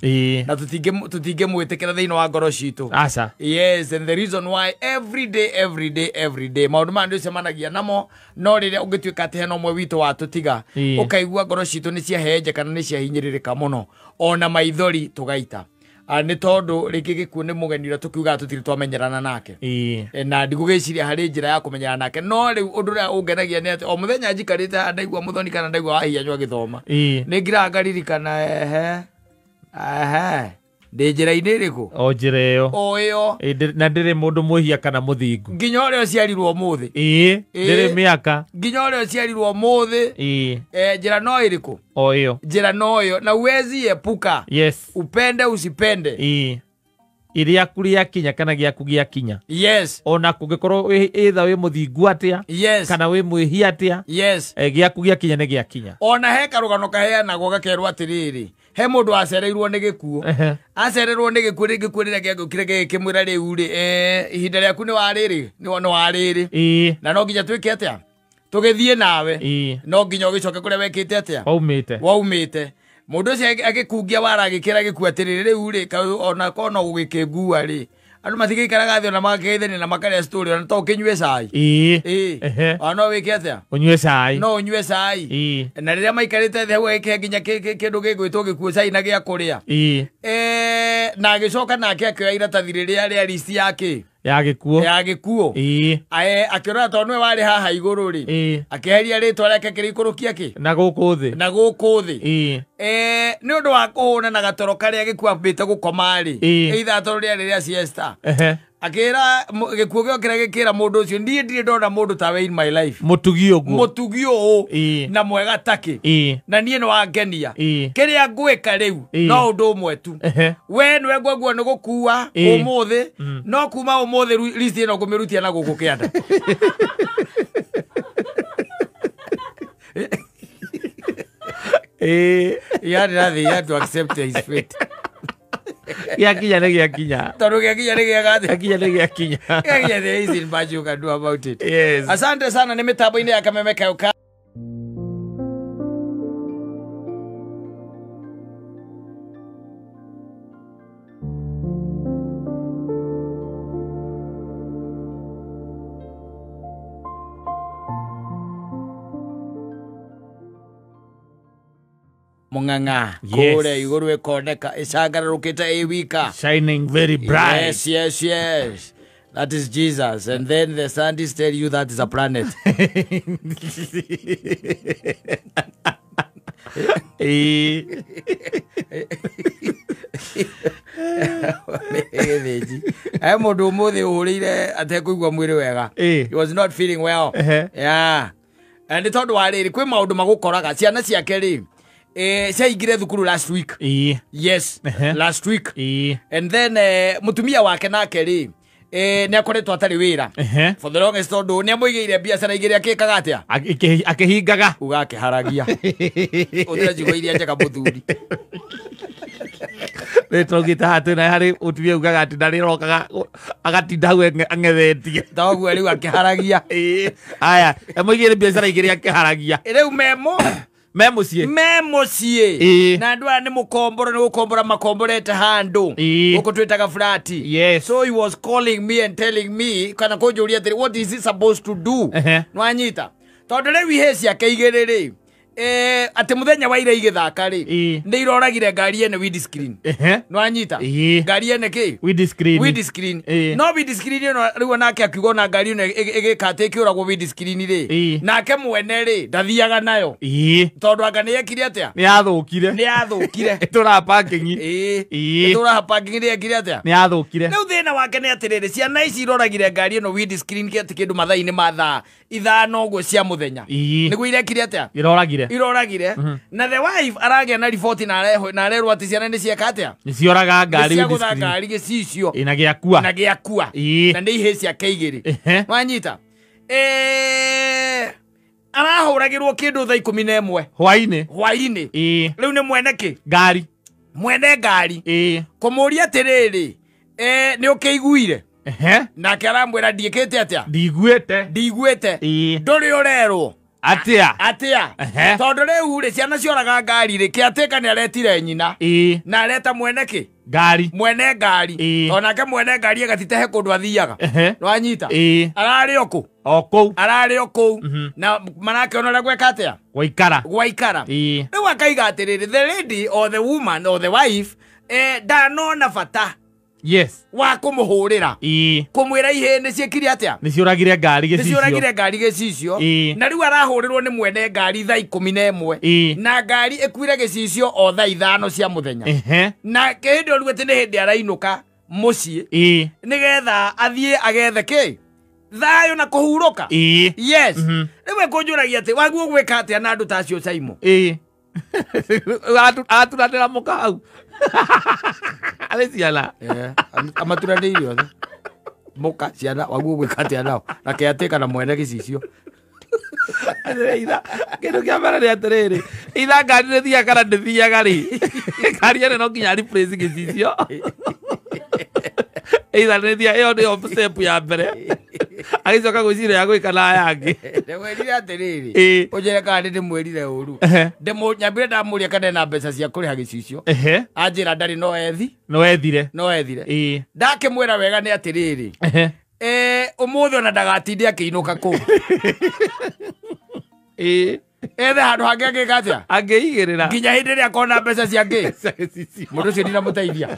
[SPEAKER 1] na tũtingĩmwĩtĩkĩra thĩinĩ wa ngoro citũ.
[SPEAKER 2] Aca.
[SPEAKER 1] Yes, and the reason why every day every day every day maũndũ maya nĩũcemanagia namo no rĩrĩa ũngĩtuĩka atĩ hena ũmwe witũ watũtiga ũkaigua ngoro citũ nĩ ciahehenje kana nĩ ciahinyĩrĩrĩka mũno ona maithori tũgaita nĩ tondũ rĩngĩ gĩkuũ nĩ mũgeni ũrĩa tũkiugaga tũtirĩ twamenyerana nake na ndigũgĩciria harĩ njĩra ya kũmenyerana nake no rĩu ũndũ ũrĩa ũngenagia nĩ atĩ o mũthenya njikarĩte haha ndaigua mũthoni kana ndaigua wahianywo agĩthoma nĩ ngiraga ngaririkana ehe ehe ndĩ njĩra-inĩ ĩrĩkũ
[SPEAKER 2] o njĩra ĩyo
[SPEAKER 1] o ĩyo
[SPEAKER 2] na ndĩrĩ mũndũ mwĩhia kana mũthingu
[SPEAKER 1] nginya ũrĩa ũciarirwo ũmũthĩ
[SPEAKER 2] ndĩrĩ mĩaka
[SPEAKER 1] nginya ũrĩa ũciarirwo ũmũthĩ njĩra no ĩrĩkũ
[SPEAKER 2] o ĩyo
[SPEAKER 1] njĩra no ĩyo na uwezi epuka.
[SPEAKER 2] Yes.
[SPEAKER 1] Upende usipende
[SPEAKER 2] Iriaku rĩakinya kana gĩaku gĩakinya.
[SPEAKER 1] Yes.
[SPEAKER 2] Ona kũngĩkorwo either wĩ mũthingu atĩa
[SPEAKER 1] yes
[SPEAKER 2] kana wĩ mwĩhia atĩa
[SPEAKER 1] yes
[SPEAKER 2] gĩaku gĩakinya nĩ gĩakinya.
[SPEAKER 1] Ona he karũgano kaheanagwo gakerwo atĩrĩrĩ he mũndũ acereirwo nĩ gĩkuũ acererwo nĩ gĩkuũ rĩngĩ gĩkuũ rĩrĩa gĩagũkire gĩkĩmwĩra rĩu rĩ ihinda rĩaku nĩ warĩrĩ nĩ warĩrĩ na no nginya twĩke atĩa tũgĩthiĩ nawe no nginya ũgĩcoke kũrĩa wekĩte atĩa waumĩte mũndũ ũcio agĩkungia wara agĩkĩra gĩkuũ atĩrĩrĩ rĩu rĩ ona korwo no gũgĩkĩngua rĩ andũ matigĩikaraga thĩ ona magakeithania na makarĩa story ona to ũkĩnyue cai ona no wĩke atĩa
[SPEAKER 2] ũnyue cai
[SPEAKER 1] no ũnyue cai na rĩrĩa maikarĩte thĩ hau agĩkĩhe nginya kĩndũ gĩgwĩtwo gĩkuũ cai na gĩa kũrĩa na agĩcoka nake akĩoya iratathi rĩrĩa rĩa list yake
[SPEAKER 2] ya gĩkuũ
[SPEAKER 1] ya gĩkuũ akĩrora tondũ nĩwe warĩ haha igũrũ rĩ akĩeheria rĩtwa rĩake akĩrĩikũrũkia kĩ
[SPEAKER 2] na gũkũ thĩ
[SPEAKER 1] na gũkũ thĩ nĩ ũndũ wa kũhũna na gatoro karĩa gĩkuũ ambĩte gũkoma rĩ either toro rĩarĩ rĩa siesta akĩra gĩkuũ gĩokĩra gĩkĩra mũndũ ũcio niĩ ndirĩ ndona mũndũ tawe in my life
[SPEAKER 2] mũtugi ũguo
[SPEAKER 1] mũtugi ũũ na mwega takĩ na niĩ nĩ wangenia kĩrĩa ngwĩka rĩu no ũndũ ũmwe tu we nĩwe ngwaguo nĩ gũkua ũmũthĩ no kuma ũmũthĩ list ĩno ngũmĩrutia na gũkũ kĩanda. He had nothing, he had to accept his fate.
[SPEAKER 2] Gĩakinya nĩ gĩakinya
[SPEAKER 1] tondũ gĩakinya nĩ gĩagathĩ
[SPEAKER 2] gĩakinya nĩ gĩakinya
[SPEAKER 1] gĩakinya there isn't much you can do about it.
[SPEAKER 2] Yes.
[SPEAKER 1] Asante sana nĩ mĩtambo-inĩ ya Kameme Kayo Mung'ang'a kũrĩa igũrũ ĩkoneka ĩcangararũkĩte ĩ wika
[SPEAKER 2] shining very bright.
[SPEAKER 1] Yes, yes, yes. That is Jesus. And then the scientists tell you that is a planet. He mũndũ ũmũthĩ ũhũrĩire atekũigua mwĩrĩ wega. He was not feeling well. Yeah. And tondũ wa rĩrĩ kwĩ maũndũ magũkoraga ciana ciake rĩ ciaingire thukuru last week. Yes, last week. And then mutumia wake nake rĩ nĩ akoretwo atarĩ wĩra for the longest tondũ nĩ amũigĩire biacara igĩrĩ akĩkaga atĩa
[SPEAKER 2] akĩhingaga
[SPEAKER 1] uga akĩharagia ũthĩra njigo iria njega mũthuri
[SPEAKER 2] rĩ tũngĩte haha twĩna harĩ mũtumia ugaga atĩ ndarĩrokaga agatinda hau ang'ethetie
[SPEAKER 1] toguo rĩu akĩharagia
[SPEAKER 2] aya amũigĩire biacara igĩrĩ akĩharagia
[SPEAKER 1] rĩu memo
[SPEAKER 2] me muciĩ
[SPEAKER 1] me muciĩ na andũ aya nĩ mũkomboro nĩ gũkombora makomborete handũ gũkũ twĩtaga flati.
[SPEAKER 2] Yes.
[SPEAKER 1] So he was calling me and telling me kana kũnjũria atĩrĩ what is he supposed to do nĩwanyita tondũ rĩu ihĩ ciake igĩrĩ rĩ atĩ mũthenya wa ira igĩthaka rĩ nĩ iroragire ngari ene windscreen nĩwanyita ngari ene kĩ windscreen no windscreen ĩno rĩu onake akiuga ona ngari ĩno ĩgĩka atĩ ĩkĩũragwo windscreen rĩ nake mwene rĩ ndathiaga nayo tondũ anga nĩ yekire atĩa
[SPEAKER 2] nĩ yathũkire
[SPEAKER 1] nĩ yathũkire
[SPEAKER 2] ĩtũraga parking
[SPEAKER 1] ĩtũraga parking nĩ yekire atĩa
[SPEAKER 2] nĩ yathũkire
[SPEAKER 1] rĩu thĩna wake nĩ atĩrĩrĩ ciana ici iroragire ngari ĩno windscreen atĩ kĩndũ mathaa-inĩ ma thaa ithano ũguo cia mũthenya nĩguo irekire atĩa
[SPEAKER 2] iroragire
[SPEAKER 1] iroragire na the wife aragĩa na riboti na arerwo atĩ ciana nĩ cieka atĩa
[SPEAKER 2] nĩ cioraga ngari
[SPEAKER 1] ciagũtha ngari gĩcicio
[SPEAKER 2] na gĩakua
[SPEAKER 1] na gĩakua na nĩ ihĩ ciake igĩrĩ wanyita Arahũragĩrwo kĩndũ thaa 11
[SPEAKER 2] hwainĩ.
[SPEAKER 1] Hwainĩ. Rĩu nĩ mwene kĩ?
[SPEAKER 2] Ngari.
[SPEAKER 1] Mwene ngari. Kũmũria atĩrĩrĩ, nĩ ũkĩiguire? Nake aramwĩra ndiĩkĩte atĩa?
[SPEAKER 2] Ndiguĩte.
[SPEAKER 1] Ndiguĩte. Ndũrĩ ũrerwo.
[SPEAKER 2] Atia.
[SPEAKER 1] Atia. Tondũ rĩu rĩ ciana cioraga ngari rĩ kĩatĩka nĩ aretire nyina. Na areta mwene kĩ?
[SPEAKER 2] Ngari.
[SPEAKER 1] Mwene ngari. Onake mwene ngari agatite he kũndũ athiaga. Nĩwanyita? Ararĩ o kũ?
[SPEAKER 2] O kũu.
[SPEAKER 1] Ararĩ o kũu. Na marakĩona ũrĩa gweka atĩa?
[SPEAKER 2] Gwaikara.
[SPEAKER 1] Gwaikara. Rĩu akaiga atĩrĩrĩ, the lady or the woman or the wife ndanona bata.
[SPEAKER 2] Yes.
[SPEAKER 1] Wa kũmũhũrĩra. Kũmwĩra ihĩĩ nĩ ciĩkire atĩa?
[SPEAKER 2] Nĩ ciũragire ngari gĩcicio.
[SPEAKER 1] Nĩ ciũragire ngari gĩcicio. Na rĩu arahũrĩrwo nĩ mwene ngari thaa 11. Na ngari ĩkuire gĩcicio o thaa 5 cia mũthenya. Na hĩndĩ ĩyo rĩu atĩ nĩ hĩndĩ arainũka mũciĩ. Nĩgetha athiĩ agethe kĩ? Thayũ na kũhurũka. Yes. Rĩu ekũnjũragia atĩ waguo gwĩka atĩa na andũ ta acio Saimo?
[SPEAKER 2] Aturanĩra mũka hau. Arĩ ciana.
[SPEAKER 1] Amaturanĩire othe. Mũka ciana waguo gwĩka atĩa nao? Na kĩatĩka na mwene gĩcicio.
[SPEAKER 2] Kĩndũ kĩa mbere nĩ atĩrĩrĩ, itha ngari nĩ thiaga kana ndĩthiaga rĩ, ngari ĩno no nginya replace gĩcicio. Either nĩ thiaga, ĩyo nĩyo step ya mbere. Agĩcoka gwĩciria ya gwĩka na aya angĩ.
[SPEAKER 1] Ndĩmwĩrire atĩrĩrĩ, ũnjĩre kana nĩndĩmwĩrire ũru. Nyambire ndamũria kana ena mbeca cia kũrĩha gĩcicio. Anjĩra ndarĩ no ethi.
[SPEAKER 2] No ethire.
[SPEAKER 1] No ethire. Ndakĩmwĩra wega nĩ atĩrĩrĩ, ũmũthĩ ona ndagatinde akĩinũka kũu. Ethe handũ hangĩ angĩka atĩa?
[SPEAKER 2] Angĩigĩrĩra.
[SPEAKER 1] Nginya hĩndĩ ĩrĩa akona mbeca cia ngĩ. Mũndũ ũcio ndinamũteithia.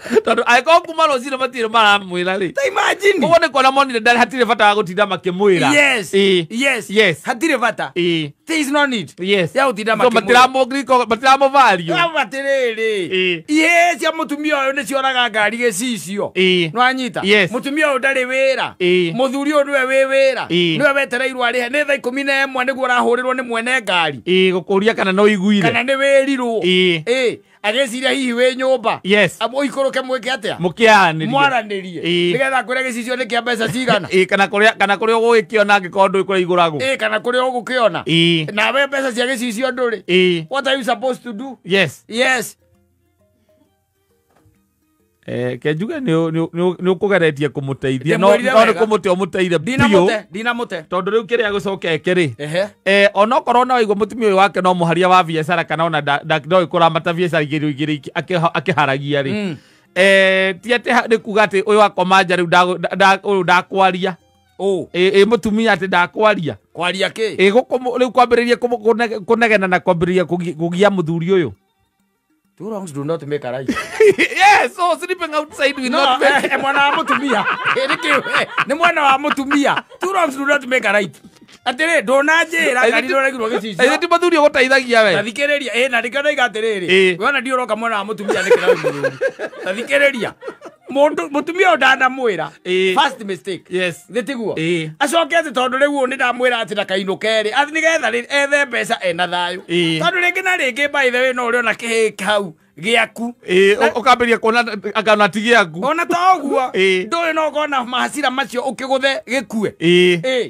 [SPEAKER 2] Tondũ angĩkorwo kuma rũcinĩ matirĩ maramwĩra rĩ.
[SPEAKER 1] Ta imagine.
[SPEAKER 2] Ũguo nĩ kuona monire ndarĩ hatirĩ bata wa gũtinda makĩmwĩra.
[SPEAKER 1] Yes. Yes.
[SPEAKER 2] Yes.
[SPEAKER 1] Hatirĩ bata. There is no need.
[SPEAKER 2] Yes.
[SPEAKER 1] Ya gũtinda makĩmwĩra.
[SPEAKER 2] Matiramũvalue.
[SPEAKER 1] Atĩrĩrĩ. Ihĩĩ cia mũtumia ũyũ nĩ cioraga ngari gĩcicio. Nĩwanyita?
[SPEAKER 2] Yes.
[SPEAKER 1] Mũtumia ũyũ ndarĩ wĩra. Mũthuri ũyũ nĩwe wĩ wĩra. Nĩwe wetereirwo arĩhe. Nĩ thaa 11 nĩguo ũrahũrĩrwo nĩ mwene ngari.
[SPEAKER 2] Gũkũria kana no ũiguire.
[SPEAKER 1] Kana nĩ wĩrirwo. Agĩciria hihi wĩ nyũmba.
[SPEAKER 2] Yes.
[SPEAKER 1] Ũikũrũke mwĩke atĩa?
[SPEAKER 2] Mũkĩaranĩrie.
[SPEAKER 1] Mwaranĩrie. Nĩgetha kwĩre gĩcicio nĩ kĩa mbeca cigana.
[SPEAKER 2] Kana kũrĩa ũgũgĩkĩona angĩkorwo ndũĩ kũrĩa igũragwo.
[SPEAKER 1] Kana kũrĩa ũgũkĩona. Nawe mbeca cia gĩcicio ndũrĩ. What are you supposed to do?
[SPEAKER 2] Yes.
[SPEAKER 1] Yes.
[SPEAKER 2] Ke njuge nĩ ũkũgeretie kũmũteithia no nĩ kũmũte ũmũteire biũ.
[SPEAKER 1] Ndinamũte.
[SPEAKER 2] Tondũ rĩu kĩrĩa gũcoka eke rĩ, onokorwo no waigua mũtumia ũyũ wake no mũharia wa biacara kana ona ndoĩ kũramata biacara igĩrĩ igĩrĩ akĩharagia rĩ, ti atĩ nĩ kuga atĩ ũyũ akoma nja rĩu ũyũ ndakwaria. Mũtumia atĩ ndakwaria.
[SPEAKER 1] Kwaria kĩ?
[SPEAKER 2] Rĩu kwambĩrĩria kũnegena na kwambĩrĩria kũgia mũthuri ũyũ.
[SPEAKER 1] Two wrongs do not make a right.
[SPEAKER 2] Yes, so sleeping outside will not make.
[SPEAKER 1] Mwana wa mũtumia. Nĩ mwana wa mũtumia. Two wrongs do not make a right. Atĩrĩ, ndũnanjĩra ngari ndũragirwo gĩcicio.
[SPEAKER 2] Ĩĩ ti mũthuri ũgũteithagia we.
[SPEAKER 1] Ta thikĩrĩria, na nĩkĩo ndaiga atĩrĩrĩ. We ona ndiũ ũroka mwana wa mũtumia nĩkĩ na wĩ mũthuri. Ta thikĩrĩria. Mũndũ mũtumia ũyũ ndanamwĩra. First mistake.
[SPEAKER 2] Yes.
[SPEAKER 1] Nĩ tiguo. Acoke atĩ tondũ rĩu ũyũ nĩ ndamwĩra atĩ ndakainũke rĩ, atĩ nĩgetha rĩ ethe mbeca ena thayũ. Tondũ rĩngĩ na rĩngĩ by the way no ũrĩ ona kĩhĩĩ hau gĩaku.
[SPEAKER 2] Ũkambĩrĩria kuona akana ti gĩaku.
[SPEAKER 1] Ona ta ũguo ndũĩ no ũkona mahacira macio ũkĩgũthe gĩkue.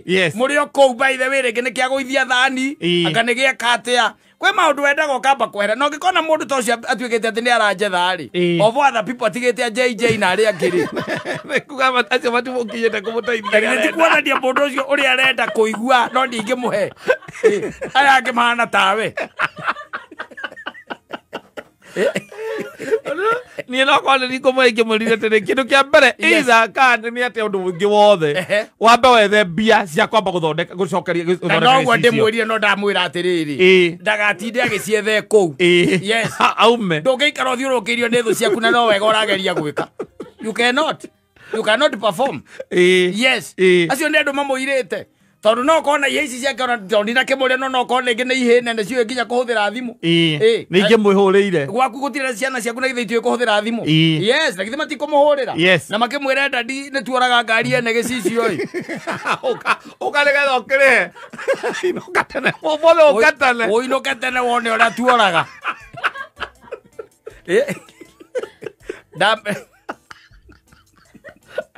[SPEAKER 2] Yes.
[SPEAKER 1] Mũrĩ o kũu by the way rĩngĩ nĩ kĩagũithia thani, anga nĩ gĩeka atĩa. Kwĩ maũndũ wendaga ũkamba kwehera na ũngĩkona mũndũ ta ũcio atuĩkĩte atĩ nĩ aranjetha rĩ, of other people atigĩte a JJ na arĩa angĩ rĩ.
[SPEAKER 2] Kuga acio matimũkinyĩte kũmũteithia.
[SPEAKER 1] Nĩ ti kuonania mũndũ ũcio ũrĩa arenda kũigua no ndingĩmũhe. Aya angĩ mahana tawe.
[SPEAKER 2] Niĩ no korwo nĩ ngũmwe ingĩmwĩrire atĩrĩ, kĩndũ kĩa mbere either kana nĩ atĩa ũndũ ũngĩ wothe, wambe wethe mbia cia kwamba gũthondeka gũcokeria
[SPEAKER 1] gũthondeka. Na noguo ndĩmwĩrire no ndamwĩra atĩrĩrĩ, ndagatinde agĩciethe kũu. Yes.
[SPEAKER 2] Aume.
[SPEAKER 1] Ndũngĩikara ũthiũrũrũkĩirio nĩ thũ ciaku na no wega ũrageria gwĩka. You cannot. You cannot perform. Yes. Acio nĩ andũ mamũirĩte. Tondũ no ũkorwo na ihĩĩ ici ciake ona tondũ ndinakĩmũria no no ũkorwo rĩngĩ nĩ ihĩĩ nene ciũĩ nginya kũhũthĩra thimũ.
[SPEAKER 2] Nĩ ingĩmwĩhũrĩire.
[SPEAKER 1] Gwaku gũtirĩ na ciana ciaku na githĩ itiũĩ kũhũthĩra thimũ. Yes, na githĩ matikũmũhũrĩra. Na makĩmwĩra dadi nĩ tuoraga ngari ene gĩcicio ĩ.
[SPEAKER 2] Ũka nĩgetha ũkĩrĩhe. Inũka tene. Ũmũthĩ ũka tene.
[SPEAKER 1] Ũinũke tene wone ũrĩa tuoraga.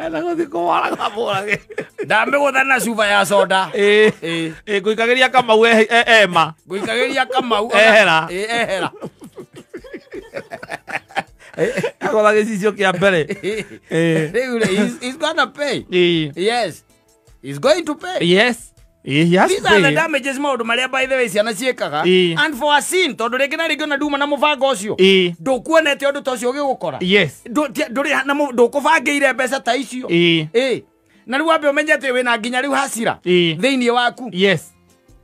[SPEAKER 2] Ena gũthiĩ kũmũraga amũrage.
[SPEAKER 1] Ndamĩgũtha na cuba ya soda.
[SPEAKER 2] Ĩĩ. Ĩĩ ngũikagĩria Kamau ema.
[SPEAKER 1] Ngũikagĩria Kamau
[SPEAKER 2] Ehera.
[SPEAKER 1] Ĩĩ ehera.
[SPEAKER 2] Agũtha gĩcicio kĩa mbere. Ĩĩ.
[SPEAKER 1] Rĩu rĩ, he's gonna pay.
[SPEAKER 2] Ĩĩ.
[SPEAKER 1] Yes. He's going to pay.
[SPEAKER 2] Yes. Ĩĩ, he has
[SPEAKER 1] These
[SPEAKER 2] to
[SPEAKER 1] are the
[SPEAKER 2] pay.
[SPEAKER 1] damages maũndũ marĩa by the way ciana ciĩkaga.
[SPEAKER 2] Ĩĩ.
[SPEAKER 1] And for a sin tondũ rĩngĩ na rĩngĩ ona nduma na mũbango ũcio.
[SPEAKER 2] Ĩĩ.
[SPEAKER 1] Ndũkuonete ũndũ ta ũcio ũgĩgũkora.
[SPEAKER 2] Yes.
[SPEAKER 1] Ndũrĩ na ndũkũbangĩire mbeca ta icio.
[SPEAKER 2] Ĩĩ.
[SPEAKER 1] Ĩĩ. Na rĩu wambe ũmenye atĩ wĩna nginya rĩu hasira
[SPEAKER 2] Ĩĩ.
[SPEAKER 1] thĩinĩ waku.
[SPEAKER 2] Yes.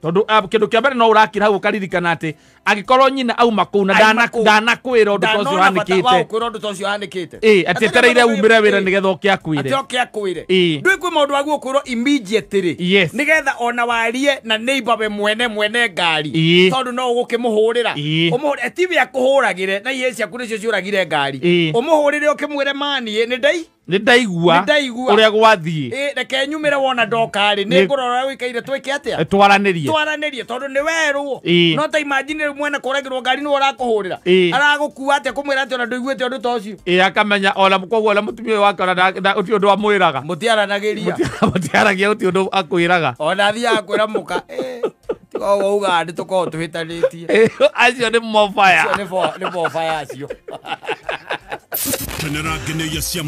[SPEAKER 2] Tondũ kĩndũ kĩa mbere no ũrakira hau ũkaririkana atĩ angĩkorwo nyina auma kũu na ndanakwĩra ũndũ ta ũcio
[SPEAKER 1] Ndanona bata wa
[SPEAKER 2] ũhanĩkĩte.
[SPEAKER 1] gũkwĩra ũndũ ta ũcio ũhanĩkĩte.
[SPEAKER 2] Ĩĩ, atĩ etereire umĩre wĩra nĩgetha ũke akwĩre.
[SPEAKER 1] Atĩ oke akwĩre.
[SPEAKER 2] Ĩĩ.
[SPEAKER 1] Ndũĩ kwĩ maũndũ wagwo kwĩrwo immediately.
[SPEAKER 2] Yes.
[SPEAKER 1] Nĩgetha ona warie na neighbor we mwene mwene ngari.
[SPEAKER 2] Ĩĩ.
[SPEAKER 1] Tondũ no ũgũkĩmũhũrĩra.
[SPEAKER 2] Ĩĩ.
[SPEAKER 1] Ũmũhũrĩre tiwe akũhũragĩre na ihĩĩ ciaku nĩcio ciũragire ngari.
[SPEAKER 2] Ĩĩ.
[SPEAKER 1] Ũmũhũrĩre ũkĩmwĩre mani nĩ ndai
[SPEAKER 2] Nĩ ndaigua
[SPEAKER 1] Nĩ ndaigua.
[SPEAKER 2] ũrĩa gwathiĩ.
[SPEAKER 1] Ĩĩ, reke nyumĩre wona ndoka rĩ nĩ ngũrora ũikaire twĩke atĩa
[SPEAKER 2] Twaranĩrie.
[SPEAKER 1] twaranĩrie tondũ nĩ werwo.
[SPEAKER 2] Ĩĩ.
[SPEAKER 1] No ta imagine rĩu mwene kũragĩrwo ngari nĩwe ũrakũhũrĩra.
[SPEAKER 2] Ĩĩ.
[SPEAKER 1] Aragũkua atĩa kũmwĩra atĩ ona ndũiguĩte ũndũ ta ũcio.
[SPEAKER 2] Ĩĩ, akamenya ona koguo ona mũtumia ũyũ wake ona gũtirĩ ũndũ amwĩraga.
[SPEAKER 1] Mũtiaranagĩria.
[SPEAKER 2] Mũtiaragia gũtirĩ ũndũ akwĩraga.
[SPEAKER 1] Ona athiaga kwĩra mũka tiga ũguo ugaga nĩ tũkoragwo tũhĩtanĩtie.
[SPEAKER 2] Ĩĩ, acio nĩ mobaya.
[SPEAKER 1] Acio nĩ mobaya acio.
[SPEAKER 3] Kenera ngeneia cia